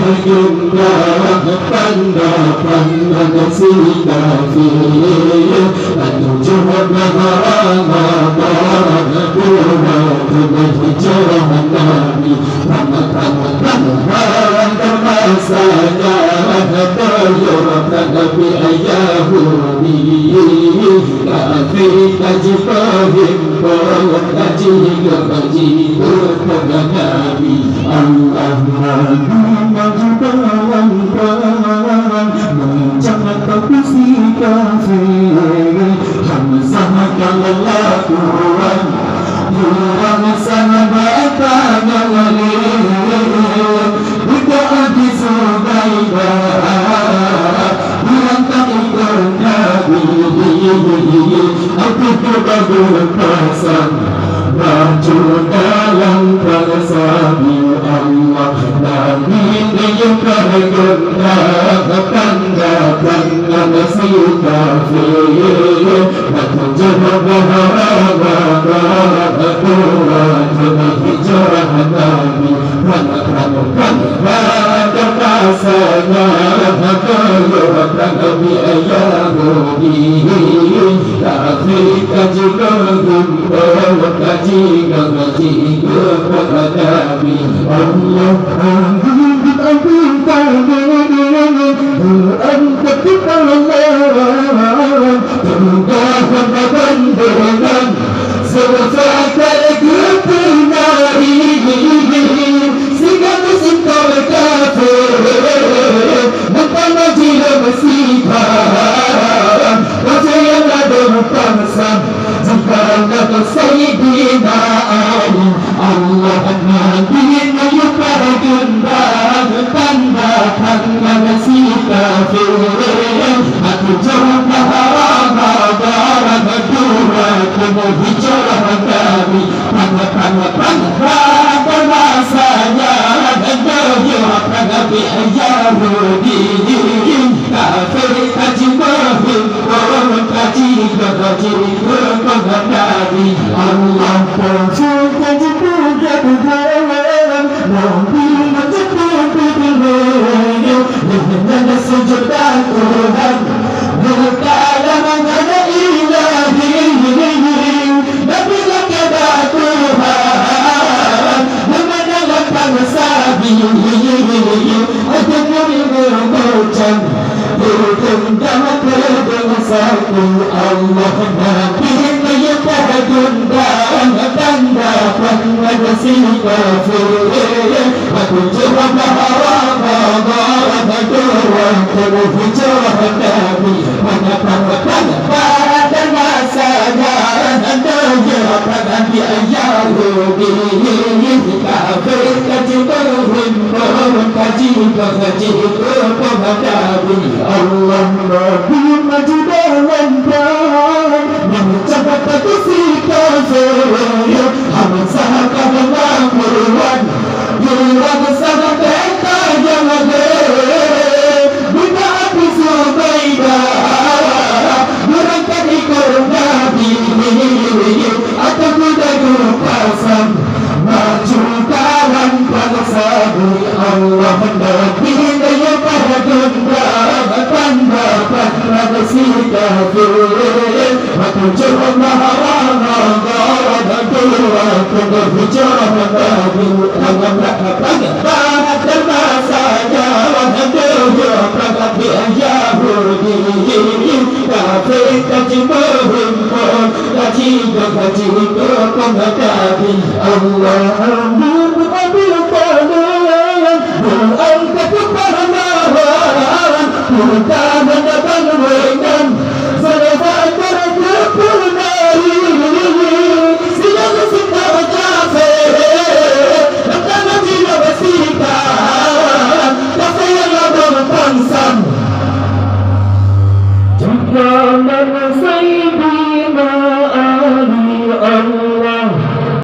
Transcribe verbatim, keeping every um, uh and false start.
Gundah tanda pangan si kafé, tujuh belas Ramadan, dua puluh hijrah Nabi. Tanda-tanda tanda masanya, dayuh Nabi Yahudi. Kafé ka jipeuhimpon, ka jigoe, ka jigoe keu Nabi. Allah Nabi maju dalam perang, meucang ateueh si kafé. Hamzah ka lelakuan, ureueng sahabat tanyoe lé. Budak Abi Zubaidah, ureueng ka ikot Nabi. Aku tu bagus pasang baju dalam bangsa Allah. Nabi geuyue peugah tanda-tanda si kafé. Batu jawab bahwa Tuhan hijrah Nabi. Hana, hana, hana, hana, hana, hana, hana, hana, hana, hana, hana, hana, Yahudi. Kafé ka jimeugumpol, ka jigoe, ka jigoe keu Nabi. Allah, amin, amin, amin. Tuhan, ketika Allah, tuhan, tuhan, tuhan, seuseutai keu peunari, sehingga meusinto kafé, meutamah jileuem meusiban. Rasul nyang ladôm pansam, jikalau Saidina Ali, Allah Nabi meuyue pageundang tanda-tanda si kafé. Aku jawab bahwa dua puluh hijrah Nabi. Tanda-tanda, tanda-tanda masanya, dayuh Nabi Yahudi. Kafé ka jimeuhimpon, ka jigoe, ka jigoe keu Nabi. Allah Rasul ka jipeugah-peugah, Nabi meunyeupeu peudeueng, lheueh nyan sujud bak Tuhan. Bukalah mengada ilahi, Nabi lakada Tuhan, meumandang lapang sabi, ateueh nuri meucang, peudeueng dan peudeueng sapeue Allah Nabi meuyue pageundang tanda pangan si kafé. Aku jawab bahwa dua puluh hijrah Nabi. Pada, pada, pada, pada masanya, dayuh Nabi Yahudi. Kafé ka jimeuhimpon, ka jigoe, ka jigoe keu Nabi. Allah Nabi maju dalam perang, meucang ateueh si kafé. Hamzah ka lelakuan, ureueng sahabat tanyoe lé. Budak Abi Zubaidah, ureueng ka ikot Nabi, ateueh kuda geupasang, maju dalam pageue sabi. Allah Nabi meuyue pageundang tanda-tanda si kafé. Maka jeuet meuharap Allah, dua puluh hijrah Nabi. Tangan rapat pada masanya, dua puluh hijrah Nabi Yahudi. Kafé ka jimeuhimpon, ka jigoe, ka jigoe keu Nabi. Allah